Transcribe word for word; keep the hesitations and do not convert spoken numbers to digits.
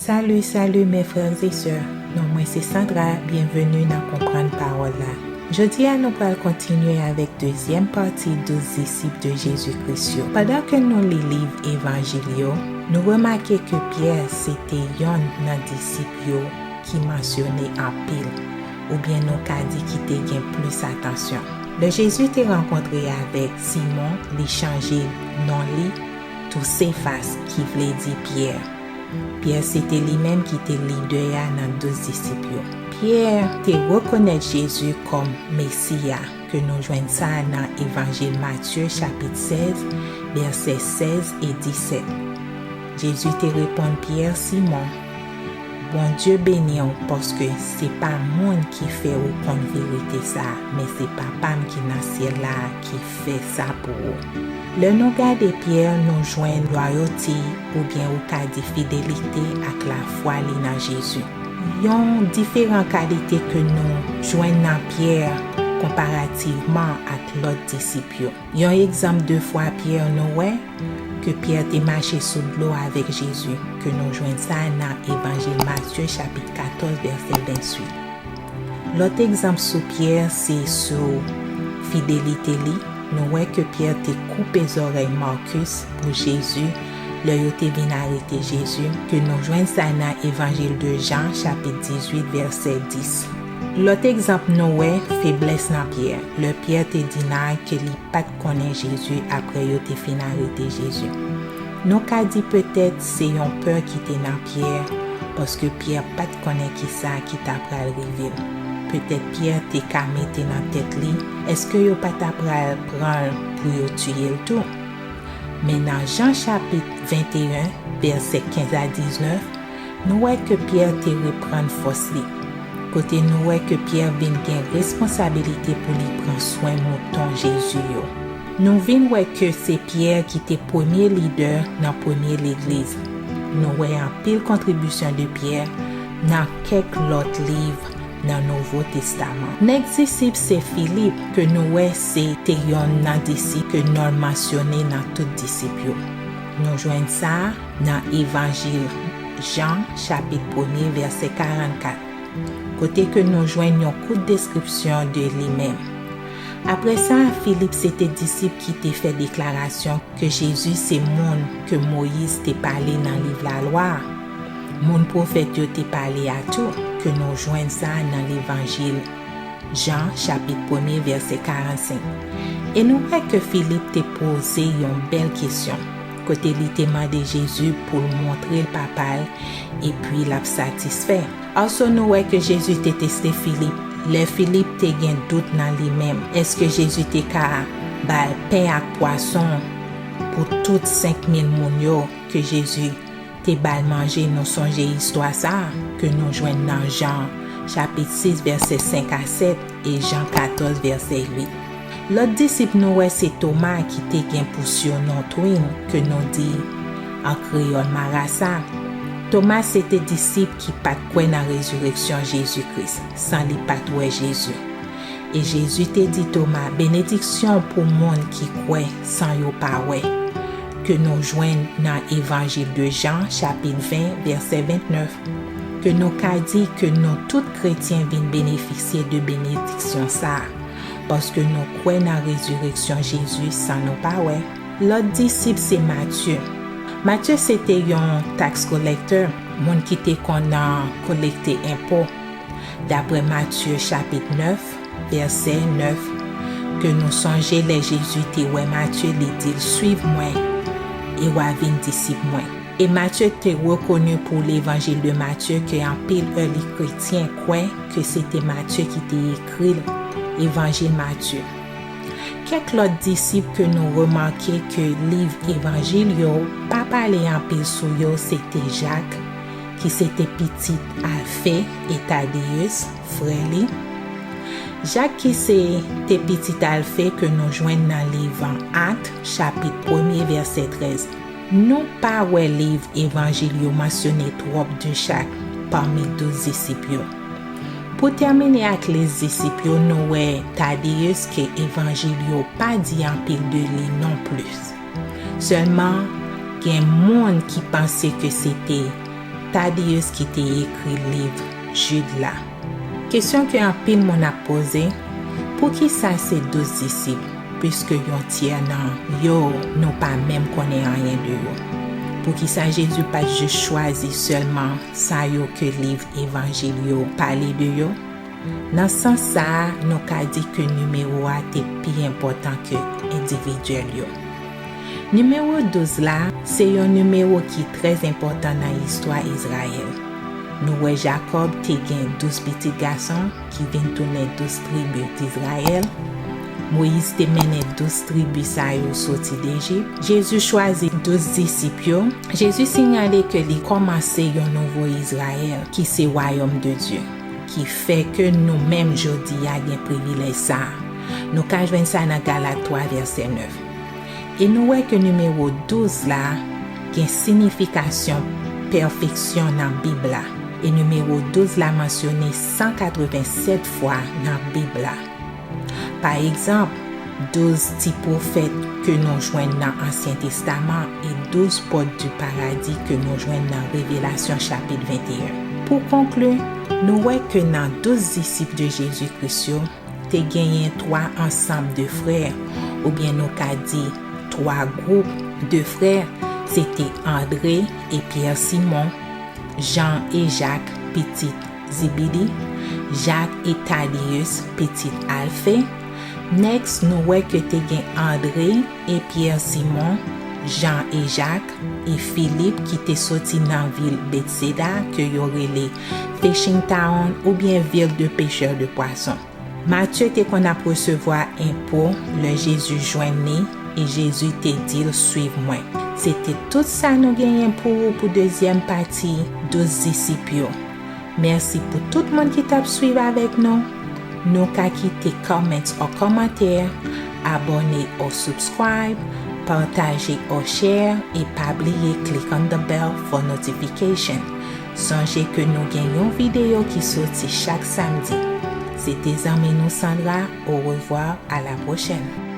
Salut, salut mes frères et sœurs. Non mwen se Sandra, byenveni nan Konprann Pawòl la. Jodi a nou pral kontinye avèk dezyèm pati douz disip de Jezi Kris yo. Pandan ke nou li liv Evanjil yo, nou remake ke Pyè se te yonn nan disip yo ki mansyone anpil, oubyen nou ka di ki te gen plis atansyon. Lè Jezi te rankontre avèk Simon, li chanje non li tou Sefas, ki vle di Pyè. Pyè se te li menm ki te lidè a nan douz disip yo. Pyè te rekonèt Jezi kòm Mesi a, ke nou jwenn sa nan Evanjil Matye chapit sèz, vèsè sèz e disèt. Jezi te reponn Pyè, Simon, Bondye beni w paske se pa moun ki fè ou konn verite sa a, men se Papa m ki nan syèl la a ki fè sa pou ou. Lè nou gade Pyè, nou jwenn lwayote oubyen ou ka di fidelite ak lafwa li nan Jezi. Yon diferan kalite ke nou jwenn nan Pyè konparativman ak lòt disip yo. Yon egzanp de fwa Pyè nou wè ke Pyè te mache sou dlo avèk Jezi, ke nou jwenn sa nan Evanjil Matye chapit katòz vèsè venntuit. Lòt egzanp sou Pyè se sou fidelite li. Nou wè ke Pyè te koupe zòrèy Marcus pou Jezi lè yo te vin arete Jezi, ke nou jwenn sa nan Evanjil de Jan chapit dizuit vèsè dis. Lòt egzanp nou wè feblès nan Pyè, lè Pyè te di Nag ke li pa t konnen Jezi apre yo te fin arete Jezi. Nou ka di petèt se yon pè ki te nan Pyè, paske Pyè pa t konnen kisa ki ta pral rive l. Petèt Pyè te ka mete nan tèt li, èske yo pa ta pral pran l pou yo tiye l tou? Men nan Jan chapit venteyen, vèsè kenz a diznèf, nou wè ke Pyè te reprann fòs li, kote nou wè ke Pyè vin gen responsabilite pou li pran swen mouton Jezi yo. Nou vin wè ke se Pyè ki te premye lidè nan premye legliz. Nou wè anpil kontribisyon de Pyè nan kèk lòt liv nan Nouvo Testaman. Nèks disip se Filip, ke nou wè se te yonn nan disip ke non l mansyone nan tout disip yo. Nou jwenn sa nan Evanjil Jan, chapit premye, vèsè karannkat, kote ke nou jwenn yon kout deskripsyon de li menm. Apre sa, Filip se te disip ki te fè deklarasyon ke Jezi se moun ke Moyiz te pale nan liv Lalwa a, moun pwofèt yo te pale a tou, ke nou jwenn sa nan Levanjil Jan, chapit premye, vèsè karannsenk. E nou wè ke Filip te poze yon bèl kesyon, kote li te mande Jezi pou l montre l Papa l, epi l ap satisfè. Alò, nou wè ke Jezi te teste Filip. Lè Filip te gen dout nan li menm, èske Jezi te ka ba l pen ak pwason pou tout senk mil moun yo ke Jezi te ba l manje? Nou sonje istwa sa a ke nou jwenn nan Jan, chapit sis, vèsè senk a sèt, e Jan katòz, vèsè uit. Lòt disip nou wè se Toma ki te gen pou siyonon Twin, ke nou di an kreyòl marasa. Toma se te disip ki pa t kwè nan rezireksyon Jezi Kris, san li pa t wè Jezi. E Jezi te di Toma, benediksyon pou moun ki kwè san yo pa wè, ke nou jwenn nan Evanjil de Jan, chapit ven, vèsè vennèf, ke nou ka di ke nou tout kretyen vin benefisye de benediksyon sa a, paske nou kwè nan rezireksyon Jezi san nou pa wè. Lòt disip se Matye. Matye se te yon taks kolèktè, moun ki te konn kolekte enpo. Daprè Matye chapit nèf, vèsè nèf, ke nou sonje lè Jezi te wè Matye, li di l, suiv mwen, e w a vin disip mwen. E Matye te rekoni pou Levanjil de Matye ke anpil èli kretyen kwè ke se te Matye ki te ekri l, Evanjil Matye. Kèk lòt disip ke nou remake ke liv Evanjil yo pa pale anpil sou yo, se te Jak, ki se te pitit Alfe e Tadeyis, frè li. Jak ki se te pitit Alfe ke nou jwenn nan liv Ak, chapit premye, vèsè trèz. Nou pa wè liv Evanjil yo mansyone twòp de Jak pami douz disip yo. Pou tèmine ak lis disip yo, nou wè Tadeyis ke Evanjil yo pa di anpil de li non plis. Sèlman, gen moun ki panse ke se te Tadeyis ki te ekri liv Jid la. Kesyon ke anpil moun ap poze, poukisa se douz disip, piske yon tyè nan yo nou pa menm konnen anyen de yo? Poukisa Jezi pa t jis chwazi sèlman sa yo ke liv Evanjil yo pale de yo? Nan sans sa a, nou ka di ke nimewo a te pi enpòtan ke endividyèl yo. Nimewo douz la se yon nimewo ki trè enpòtan nan istwa Izrayèl. Nou wè Jakòb te gen douz pitit gason ki vin tounen douz tribi Izrayèl. Moyiz te mennen douz tribi sa yo soti Lejip. Jezi chwazi douz disip yo. Jezi siyale ke li kòmanse yon nouvo Izrayèl, ki se Wayòm de Dye, ki fè ke nou menm jodi a gen privilèj sa a. Nou ka jwenn sa nan Galat twa vèsè nèf. E nou wè ke nimewo douz la gen siyifikasyon pèfeksyon nan Bib la. E nimewo douz la mansyone san katrevennsèt fwa nan Bib la. Pa egzanp, douz ti pwofèt ke nou jwenn nan Ansyen Testaman e douz pòt di paradi ke nou jwenn nan Revelasyon chapit venteyen. Pou konkli, nou wè ke nan douz disip de Jezi Kris yo, te genyen twa ansanm de frè, oubyen nou ka di twa gwoup de frè, se te Andre e Pyè Simon, Jan e Jak, pitit Zibidi, Jak e Tadeyis, pitit Alfe. Nèks, nou wè ke te gen Andre e Pyè Simon, Jan e Jak, e Filip ki te soti nan vil Betseda ke yo rele Fishing Town oubyen vil de pechè de pwason. Matye te konn ap resevwa enpo lè Jezi jwenn li e Jezi te di l, "Suiv mwen." Se te tout sa nou genyen pou ou pou dezyèm pati douz disip yo. Mèsi pou tout moun ki t ap swiv avèk nou. Nou ka kite comments ou kòmantè, abòne ou subscribe, pataje ou share, e pa bliye click on the bell for notification. Sonje ke nou gen yon videyo ki soti chak samdi. Se te zanmi nou Sandra. Au revoir, à la prochaine.